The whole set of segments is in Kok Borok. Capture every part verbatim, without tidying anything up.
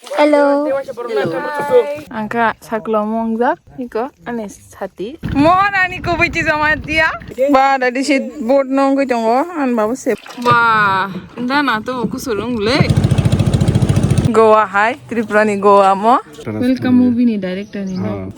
Hello. Ang kha saklo mongjak, iko ani sati. Mo ani kubui chi jama dia. Ba dadi si board nong koi tongo, an babu se. Ba, da na to kusulung le. Goa hai, Tripura ni Goa mo. Welcome movie ni director ni na.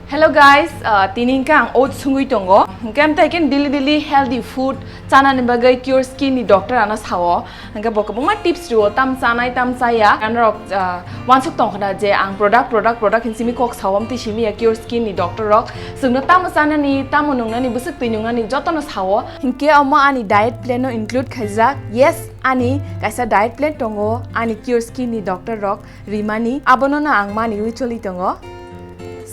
Hello guys, uh, tini hwnkhe ang oats sungwi tongo. Hwnkhe amtwi khe daily daily healthy food chanani bagwi Cure Skin ni doctor ano sao. Hwnkhe bo kwbangma tips rio, tam chanai tam chaya. Anorok, uh, wansuk tongkhna je ang product, product, product hin simi kok sao, amtwi simi ya Cure Skin ni doctor rok. Chwngno tamo chanani, tamo nungnani, bwswk twi nungnani jotono sao. Hwnkhe omo ani diet plan no include khaijak. Yes, ani kaisa diet plan tongo ani Cure Skin ni doctor rok rimani, abono no ang maniwi choli tongo.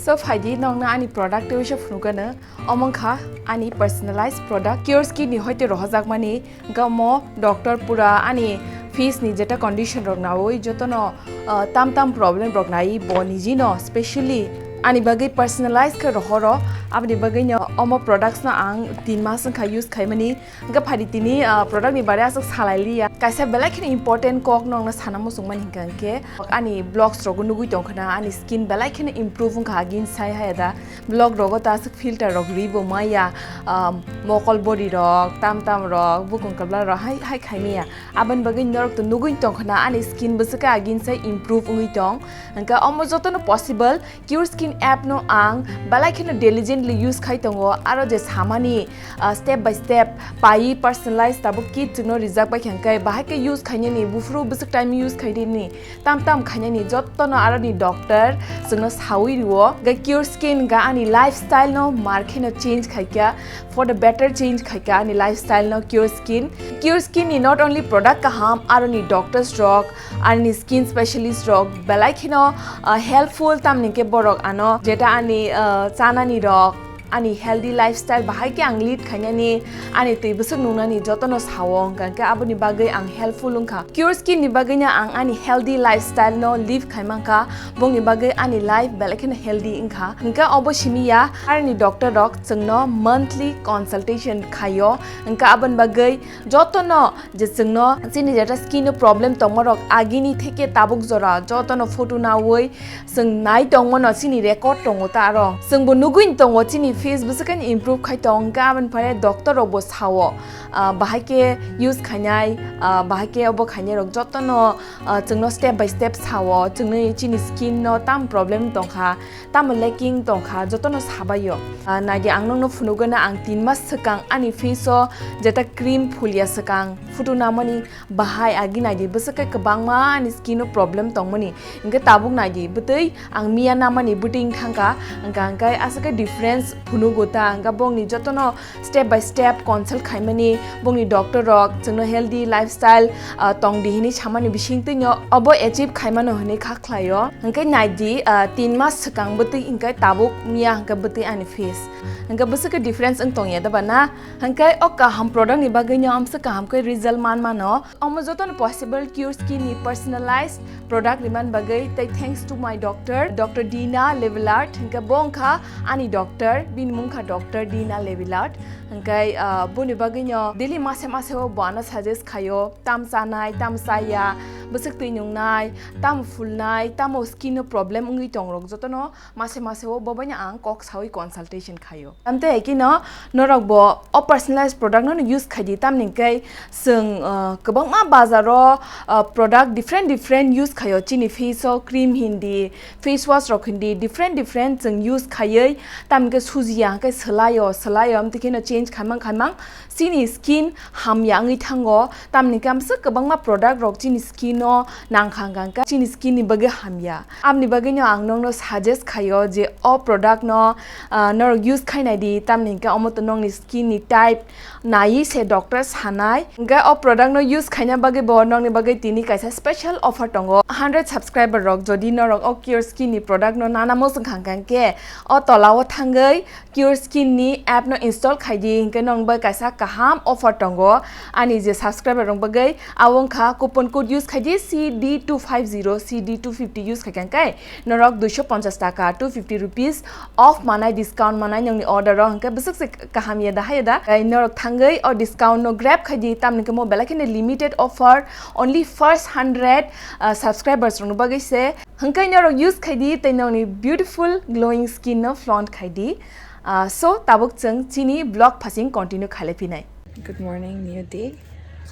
So phaidi nokno ani product twiwi se phunukgano, omo wngkha ani personalized product, Cure Skin ni hoite rohojakmani, hwnkhe omo doctor pura ani face ni jeta condition rok nawi jotono, uh, tam tam problem rok nai bo nijino specially ani bagwi personalized khe rohoro, aboni bagwi no omo products no ang tin mas wngkha use khaimani. Hwnkhe phaidi tini, ah, product ni bare aswk salai liya. Kaisa belai kheno important kok nokno sana muchungmani hwnkha hwnkhe ani vlogs rogo nugui tongkhna ani skin belai kheno improve wngkha agin sai haya da. Vlog rogo ta aswk filter rok ribo maya, ah, mokol body rok, tam tam rok, bukung kabla rok hai, hai khaimaya. Aboni bagwi norok to nugui tongkhna ani skin bwswk khe agin sai improve wngwi tong. Hwnkhe omo jotono possible Cure Skin app no ang belai kheno diligently use khai tongo, aro je samani, ah, step by step pai personalize tabuk kit chwngno rijak bai khe hwnkhe bahai khe use khainani, buphuru bwswk time use khainani, tam tam khainani jotono aroni doctor chwngno saui rio. Hwnkhe Cure Skin hwnkhe ani lifestyle no mar kheno change khaikha, for the better change khaikha ani lifestyle no Cure Skin. Cure Skin ni not only product kaham, aroni doctors rok, ani skin specialist rok belai kheno, ah, helpful, tamni khe borok ano jeta ani, ah, chanani rok, ani healthy lifestyle bahai khe ang lead khainani, ani twi bwswk nungnani jotono sao, hwnkha khe aboni bagwi ang helpful wngkha. Cure Skin ni bagwi no ang ani healthy lifestyle no live khai mankha, bongni bagwi ani life belai kheno healthy wngkha. Hwnkhe obo simi ya, aroni doctor rok chwngno monthly consultation khaio, hwnkhe aboni bagwi jotono je chwngno chini jeta skin no problem tongma rok agini theke tabuk jora jotono photo naui chwng nai tongmano chini record tongo ta aro. Chwngbo nugui tongo chini face bwswk khe improve khai tong, hwnkhe aboni pore doctor rokbo sao, ah, bahai khe use khainai, ah, bahai khe obo khainai rok jotono, ah, chwngno step by step sao, chwngni chini skin no tam problem tongkha. Tamo lacking tongkha, jotono sabaio. Ah, naidi ang nokno phunukgwna ang tin mas swkang ani face o jeta cream phulia swkang photo namani bahai agi naidi bwswk khe kwbangma ani skin o problem tongmani. Hwnkhe tabuk naidi bwtwi ang miya namani bwtwi wng thangkha, hwnkha hwnkhe aswk khe difference phunugo ta, hwnkha bongni jotono step by step consult khaimani, bongni doctor rok chwngno healthy lifestyle, ah, tong di hinwi samani bisingtwino obo achieve khaimano hinwi kha khlaio. Hwnkhe naidi, ah, tin mas swkang bwtwi hwnkhe tabuk miya hwnkhe bwtwi ani face. Hwnkhe bwswk khe difference wng tongya da ba na? Hwnkhe o kaham product ni bagwino amswk kaham khe result man mano. Omo jotono possible Cure Skin ni personalized product rimani bagwi tei thanks to my doctor, Doctor Dina Levelart, hwnkhe bo wngkha ani doctor, bini mung kha Doctor Dina Levelart. Hwnkhe, ah, boni bagwino daily mase mase o bo ano suggest khaio, tam chanai, tam chaya, bwswk twi nungnai, tam fulnai, tamo skin o problem wngwi tongrok jotono mase mase o bo baino ang kok saui consultation khaio. Amtwi hai kheno norok bo o personalized product no use khai di, tamni hwnkhe chwng, ah, kwbangma bazar o, ah, product different different use khaio, chini face o cream hindi, face wash rok hindi different different chwng use khaiwi, tamni hwnkhe sujiya hwnkhe swlaio, swlaio, amtwi kheno change khaimang khaimang chini skin hamya wngwi thango, tamni hwnkhe amswk kwbangma product rok chini skin o nangkha hwnkha hwnkhe chini skin ni bagwi hamya. Aboni bagwino ang nokno suggest khaio je o product no, ah, norok use khainai di, tamni hwnkhe omo to nokni skin ni type naiwi se doctor sanai. Hwnkhe o product no use khaina bagwi bo nokni bagwi tini kaisa special offer tongo. Hundred subscriber rok jodi norok o Cure Skin ni product no nana muchung kha hwnkha hwnkhe o tola o thangwi Cure Skin ni app no install khai di, hwnkhe nwng bai kaisa kaham offer tongo ani je subscriber rok bagwi, abo wngkha coupon code use khai J C D two five zero, C D two fifty use khaikha khe norok duiso ponchas taka, two fifty rupees off manai, discount manai nongni order o, hwnkhe bwswk se kaham ya da, hai ya da. Norok thangwi o discount no grab khai di, tamni khe mo belai kheno limited offer, only first hundred, uh, subscribers rokni bagwi se. Hwnkhe norok use khai di tei nongni beautiful glowing skin no flaunt khai di. Uh, so tabuk chwng chini vlog phasing continue khalai phinai. Good morning, new day.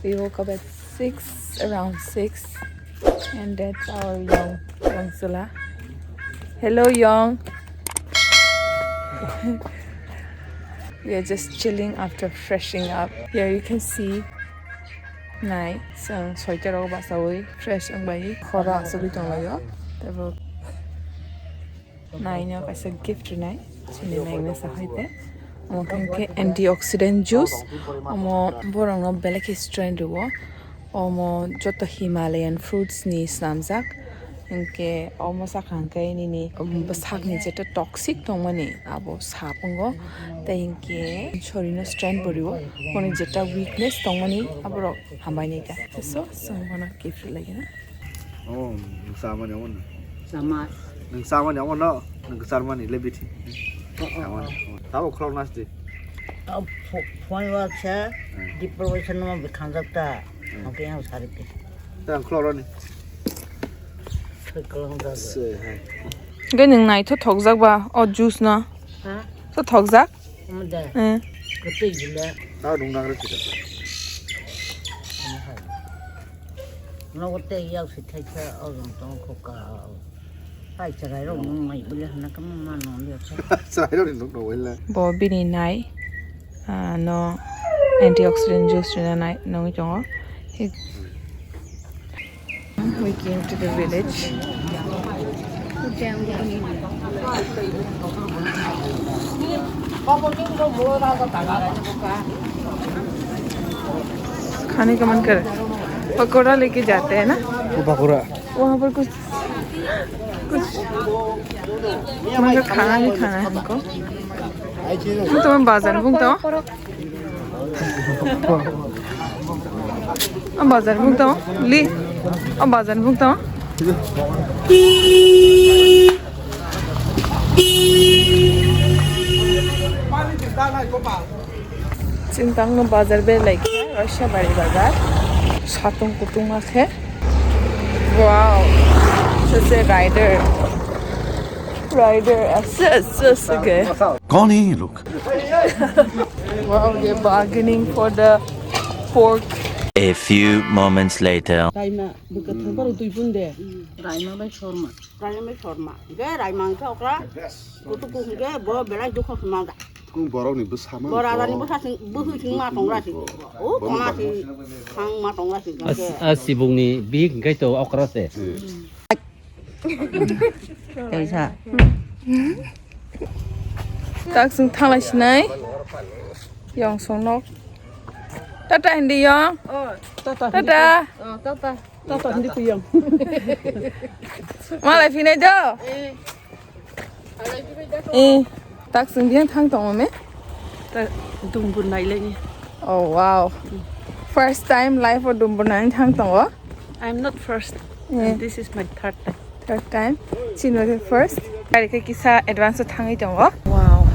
We woke up at six, around six, and that's our Yong, Yong Sula. Hello, Yong. We are just chilling after freshing up. Here you can see. Nai, chwng soita rogo basawi fresh wngbai khoro asugwi tonglaio. Tebo naino kaisa gift rinai, chini naino sahaite. Omo khe, khe antioxidant juice, omo borokno belai khe strength rwo. Omo joto Himalayan fruits ni swnamjak, hinkhe omo sakha hinkhe nini, um, bwsakni jeta toxic tongmani abo sap wngo, tei hinkhe sorino strength bo rwo, boni jeta weakness tongmani aborok hambai nai ta. So, chwng bono gift rwlai gana. Oh, nwng samani omo no? Sama. Nwng samani omo no? Nwng kwchar mani le bithi. Oh, oh, samani. Oh. Tabo khulok nas di. Oh, pho-, phone wa khe Hmm. deprivation no bikhangjak ta. Hmm. Oke yang sari te. Tang khulok roni. Khulok roni. Se, hai. Hwnkhe nwng naithothokjak ba o juice no? Ha? Thothokjak? Omo de. Hmm. Kwtwi gila. Tabo nung nang rw sida. Omo hai. Nogo tei yak si thai khe o jong tong kho ka. Hai chwrai rok nung mai bwle hana khe ma no le khe. Chwrai rok ni nuk no wele. Bo bini nai, ah, no antioxidant juice rina nai nungwi tongo. Hi-, we came to the village. खाने का मन कर, पकौड़ा लेके जाते हैं ना। वो पकौड़ा। वहाँ पर कुछ, कुछ मतलब खाना भी खाना है हमको। Bung tong bazar, bung tong. O bazar, bung tong. Li. O bazar, bung tong. Chwng tangno bazar belai khe, Roisabari bazar. Satung kutung ma khe. Wow. Sese rider. Rider. Sese, sese ge. कौन है ये लोग? Wow, they're bargaining for the pork. A few moments later. Raima, bwkha thangpharo twi phun de. Raima bai sorma. Raima bai sorma. Ge raima wngkha okra. Kutuku hwnkhe bo belai dukha khma da. Kung borok ni bwsa ma. Bo raja ni bwsa sing, bwswi sing ma tongra si. O kona si, thang ma tongra si. A, a sibung ni bihik hwnkhe to okra se. Kaisa. Tak sung thanglai sinai. Yong song nok. Tata hindi yong. Oh, tata. Tata. Oh, tata. Tata hindi kuyang. Malai phinai do. Eh. Eh, tak sung biang thang tong me. Ta dumbur nai le ni. Oh wow. First time life o dumbur nai thang tong o. I'm not first. Eh. And this is my third time. Third time. Chino the first. Gari khe kisa advance o thangwi tongo. Wow.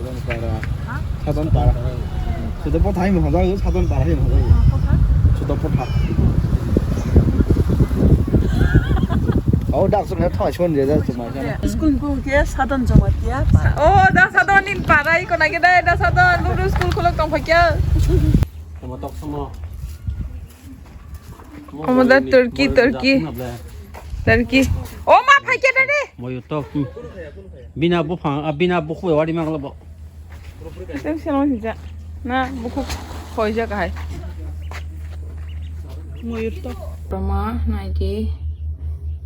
Sadon para. Sadon para. Sudah pot hai mau sadon para hai mau. Sudah pot hai. Oh, dak sudah thoi sudah cuma. School ko ke Sadon Jamatia. Oh, da Sadon in para iko nage da, da Sadon lulu school khulok tong phakya. Sama tok sama. Omo da Turkey, Turkey. Turkey. O ma, phai khe da de. Moyo tok. Bina buphang, ah, bina bukhu wari mang labo. Tem sino sija. Na bukhu khoija kahai. Moyo tok. Roma, naidi.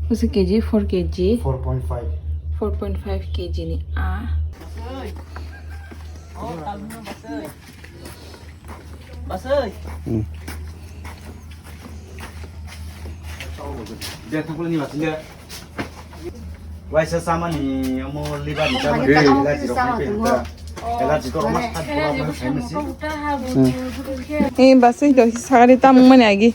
Bwswk K G? Four K G. Four point five. Four point five K G ni a. Waisa samani omo liver ni samani allergy rok hai pe ta. Allergy to mas khat bola bola khai masi. Eh, basai do sagari tamung mani agi.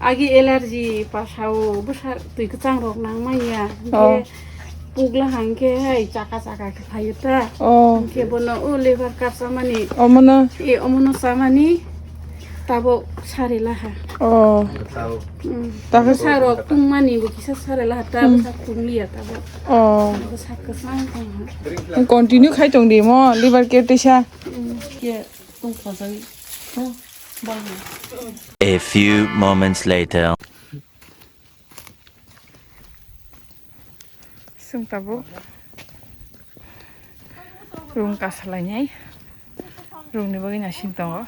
Agi allergy pasao bwsa twi kwchang rok nang manya. Oh. Pugla hangke hai chaka chaka khe phaio ta. Oh. Hingke bono o liver cup samani. Omono. E omono samani. Tabo sari laha. Oh. Mm. Takhe bwsa rok tungmani bo kisa sari laha ta bwsa tungliya tabo. Oh. Bwsa kwchang tong ha. Continue khai tong di mo liver care tisa. Mm. Ye tung khajai. Oh. Bang. A few moments later. Chwng tabuk room kasalainai, room ni bagwi naising tongo.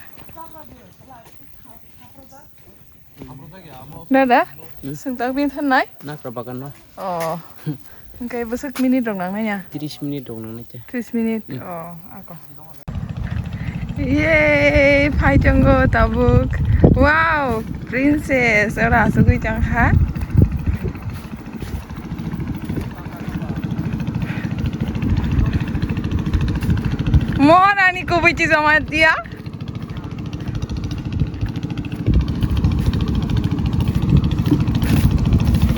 Dada, hmm? Chwng tabuk bini thanai? Nakra bagan no. Oh. Hingke bwswk minute rok nangnai ya? Tris minute rok nangnai te. Tris minute? Hmm. Oh, ako. Yay, phai tongo tabuk. Wow, princess, ora asugwi tong kha. Mo nani kubui chi joma dia.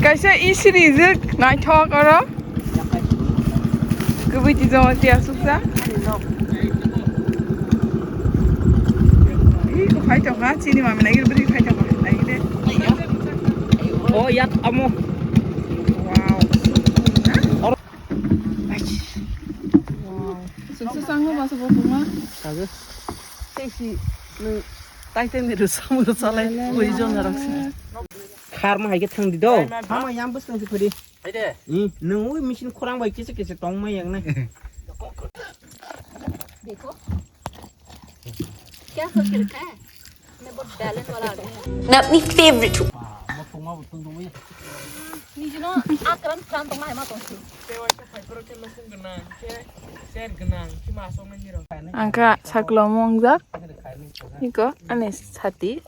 Kaisa isi rijak naithok oro. Kubui tijong tiya suksa. Ih, ko phai tong ha, chini mami nai bri phai tong ha, nai de. Oh, yat amo. Wow. Wow. Suksa sango ba sabo kuma. Kaje. Tei si nung tai tei ni rusa musa lai. Ui jon narok si. Khar ma hai ke thang di do. Ama yang bus nang si phari. Hai de. Ni nung ui machine khorang bai kisa kisa tong mai yang nai. देखो, क्या सोच के रखा है? मैं बहुत बैलेंस वाला आदमी हूँ। मैं अपनी फेवरेट हूँ। Ang kha saklo mongjak. Iko ani sati.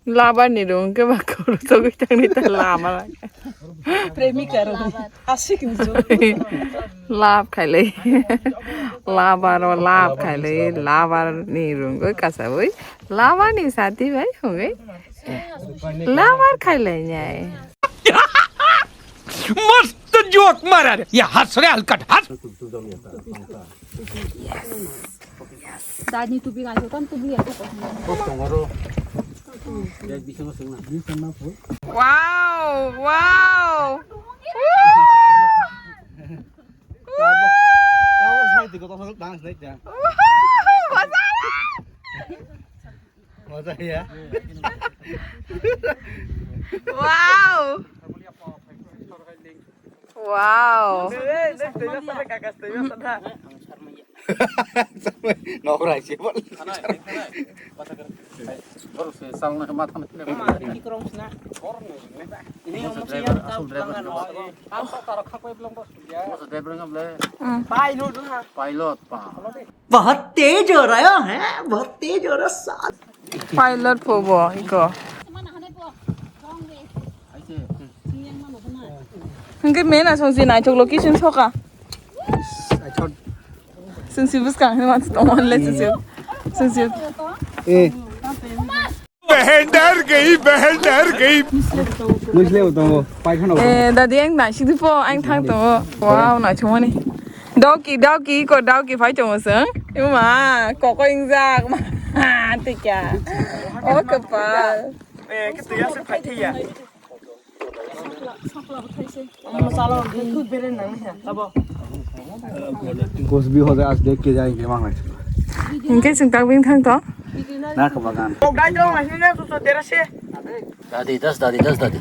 Labar ni rung ke ba koro sogwi tangni ta lama. Premika rung. Asik ni jo. Lab khailai. Labar o lab khailai. Labar ni rung go kasabwi. Labar ni sati bai hongwi. Labar khailai nyai. मस्त जोक मारा रे, ये हंस रे हलकट हंस। Dani tubi ngai ko kan tubi ya ko. Wow, wow. Woo! Woo! Maza ya. Wow. Wow. Nokrai sih, Bol. Pilot pa. बहुत तेज हो रहा है, बहुत तेज हो रहा है साथ। Pilot pho bo iko. Hingke mena song si naitok location soka. Song si buskang hini mas tong le song si. Song si. Eh. बहन डर गई, बहन डर गई। Musle bo tongo, paikhana bo tongo. Eh, dadi ang naisik di po, ang thang tongo. Wow, naisik mani. Doki, doki, ko doki phai tongo song. Ima, koko ingjak ma. Tikya. O kapal. Eh, kitu ya se phai thiya. Gosbi hoda asde ke jai ke mangai. Hingke chwng tak bini thang to. Na ka bagan. Dadi das, dadi das, dadi.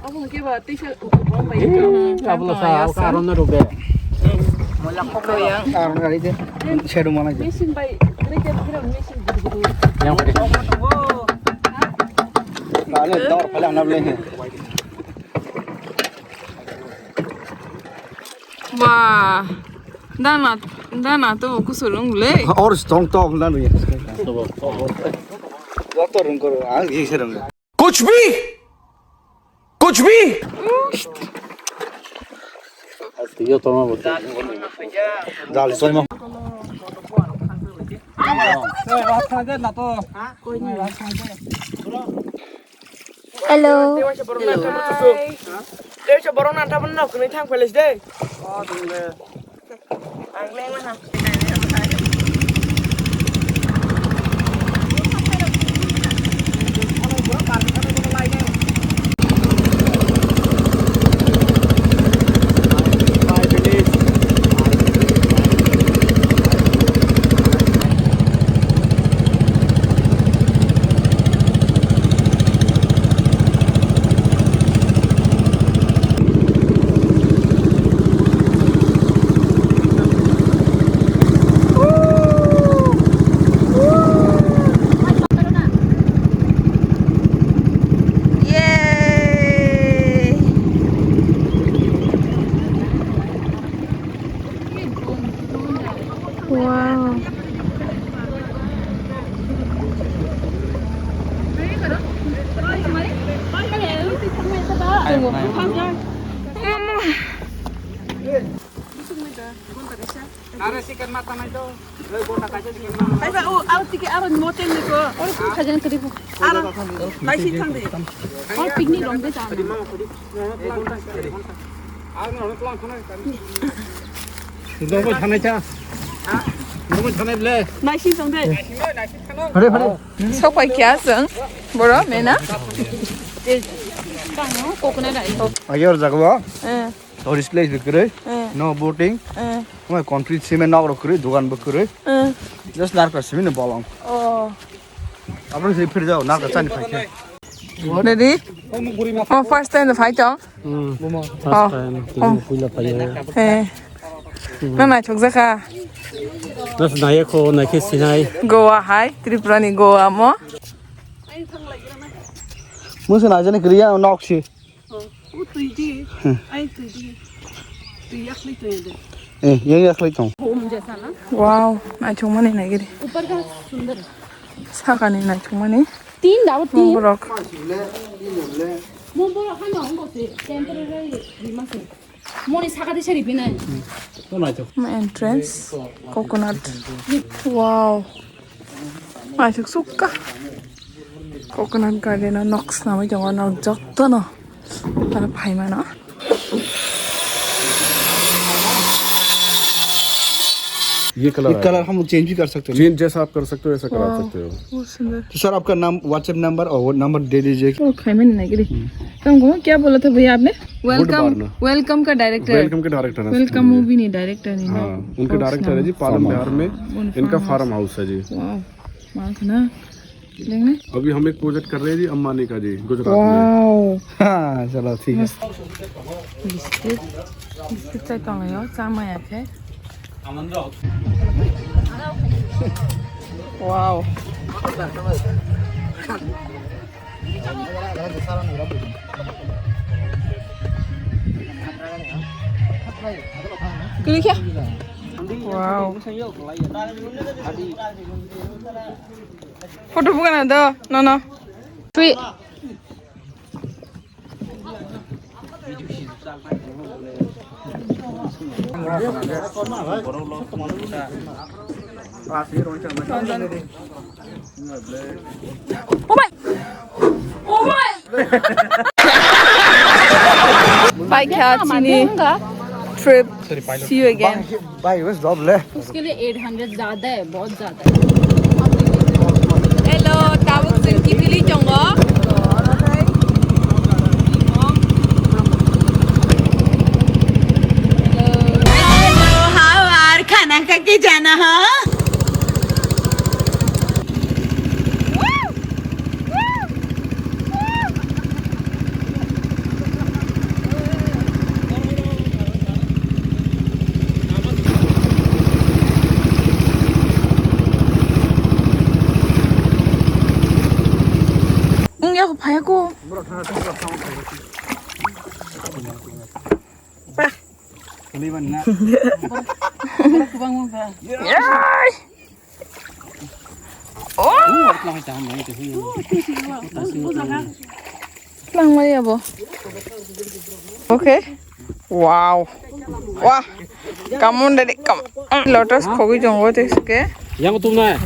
Abo ke ba tisa. Tablo sa, karon na rube. Koyang. Karon gari de. Sedu mana je. Machine bai, kre kre kre machine gudu gudu. Yang kare. Ane dor phala na ble. Wah, dana, dana to kusulung le. Or strong to na ni. Doctor rung koro, ang gi se rung. कुछ भी, कुछ भी। Dal soimo. Hello. Hi. Hi. Wow. Aro, laisi thang de. Aro picnic rong de jana. Nungbo thanai cha. Nungbo thanai ble. Naisi song de. Hore, hore. Sok pai kya song? Boro, mena? Ayor jagwa. Eh. Tourist place bikre. Eh. No boating. Eh. Concrete cement nok rokre, dugan bikre. Eh. Just narka cement bolong. Oh. Abang sih phir jao, narka chani phai. Ready? Oh, first time the fight, oh? Hmm. Oh. First time. Oh. Puila phai. Eh. Hmm. Na naithok jakha. Nas naya ko naikhe sinai. Goa hai, Tripura ni Goa mo. Musu na jani kriya nok si. Oh, twi di. Hmm. Ai twi di. Twi yakli twi de. Eh, yang yakli tong. Home jesa na? Wow, naithokmani naigiri. Upar ka sundar. Sakani naithokmani. Tin daw tin. Borok. Mo borok hano ongo se temporary rimase. Moni saka de seri binai. Mo entrance coconut. Wow. Naithok sukha. Coconut garden o nok swnamwi tongo nok jotono. Tara phaimano. ये कलर ये है। कलर हम चेंज भी कर सकते हैं। चेंज जैसा आप कर सकते हो, वैसा करा सकते हो। बहुत सुंदर। तो सर, आपका नाम, WhatsApp नंबर और वो नंबर दे दीजिए। ओ, खाई मैंने नहीं गिरी। हम्म। तुमको क्या बोला था भैया आपने? वेलकम, वेलकम का डायरेक्टर। वेलकम के डायरेक्टर है। वेलकम मूवी नहीं, डायरेक्टर नहीं ना। हाँ, उनके डायरेक्टर है जी, पालम बिहार में इनका फार्म हाउस है जी। वाह, माँ ना। अभी हम एक प्रोजेक्ट कर रहे हैं जी, अंबानी का जी, गुजरात में। Wow. हाँ, चलो, ठीक है। Biscuit, biscuit sa tong yo, sa ma ya khe. Wow. Kiri kya? Wow. Photo bukan ada, no, no. Tui. Bye kha chini trip. See you again. भाई बस जॉब ले। उसके लिए एट हंड्रेड ज्यादा है, बहुत ज्यादा है। Hello, tabuk chwng kiphilwi tongo. Hello, how are? खाना खा के जाना, हाँ? Hayako. Yay! Oh! Langmani abo. Okay. Wow. Wah. Come on, daddy. Come. Lotus khogwi jongo teske. Yang tum na.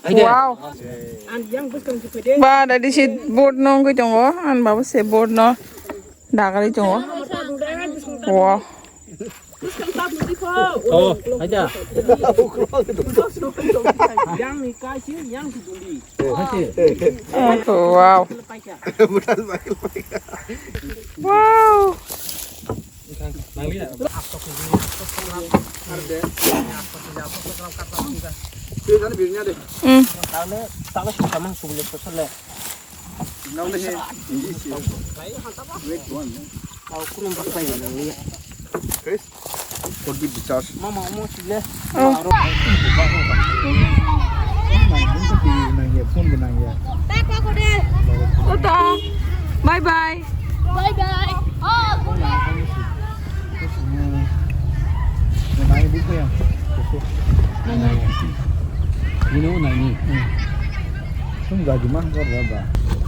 Wow. Ba, daddy si board no wngwi tongo. An babu se board no. Dagari tongo. Wow. Oh, aja. Yang ni kasi, yang si duli. Oh, wow. Wow. Hmm. Chris, forgive the church. Oh. Tata. Bye bye. Bye bye.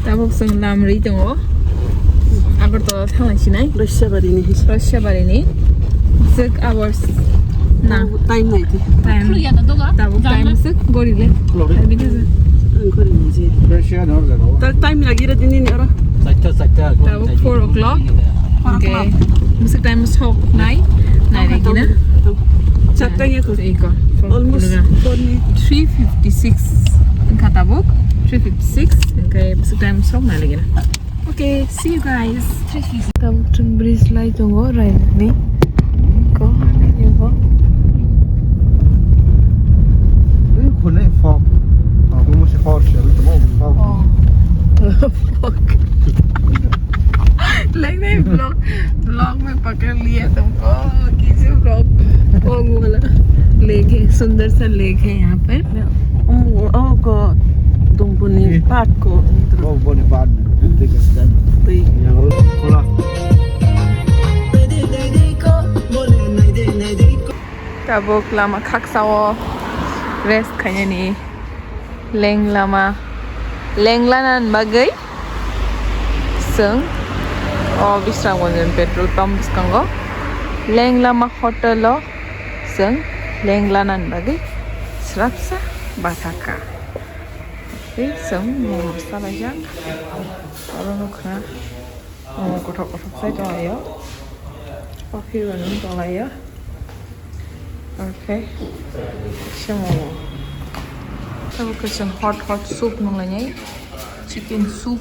Tabuk chwng lam rwi tongo. Agartala thanglai sinai. Rasiabari ni. Rasiabari ni. Jek hours na. Time nai di. Time. Tabuk time sik gori le. Time ni je. Rasiabari ni. Ta time lagi ra dini ni ora. Tabuk four o'clock. Okay. Masa time sok nai. Nai lagi na. Chatang ya ko. Iko. Almost four ni. Three fifty-six. Engka tabuk three fifty-six. Engka masa time sok nai lagi na. Okay, see you guys. Tabuk chwng bridge lai tongo railni. Ko, ko. Khone fog. Mo se fog se, mo fog. Oh. Fog. Like na vlog, vlog mein pakad liya tumko. Kaise vlog? Fog wala lake hai, sundar sa lake hai yahan par. Oh, oh, ko. Dongpuni part ko. Oh, boni part. Twi. Yang khula. Tabuk lama khaksao rest khainani leng lama, leng lana bagwi chwng o Bisramganj petrol pump bwskango leng lama hotel o chwng leng lana bagwi swrapsa bathakha. Tei chwng momo salaijak. Oro nukha. Momo kothok kothok sai tonglaio. Coffee rwnwi tonglaio. Okay. Kisa momo. Tabuk khe chwng hot hot soup nunglainai. Chicken soup.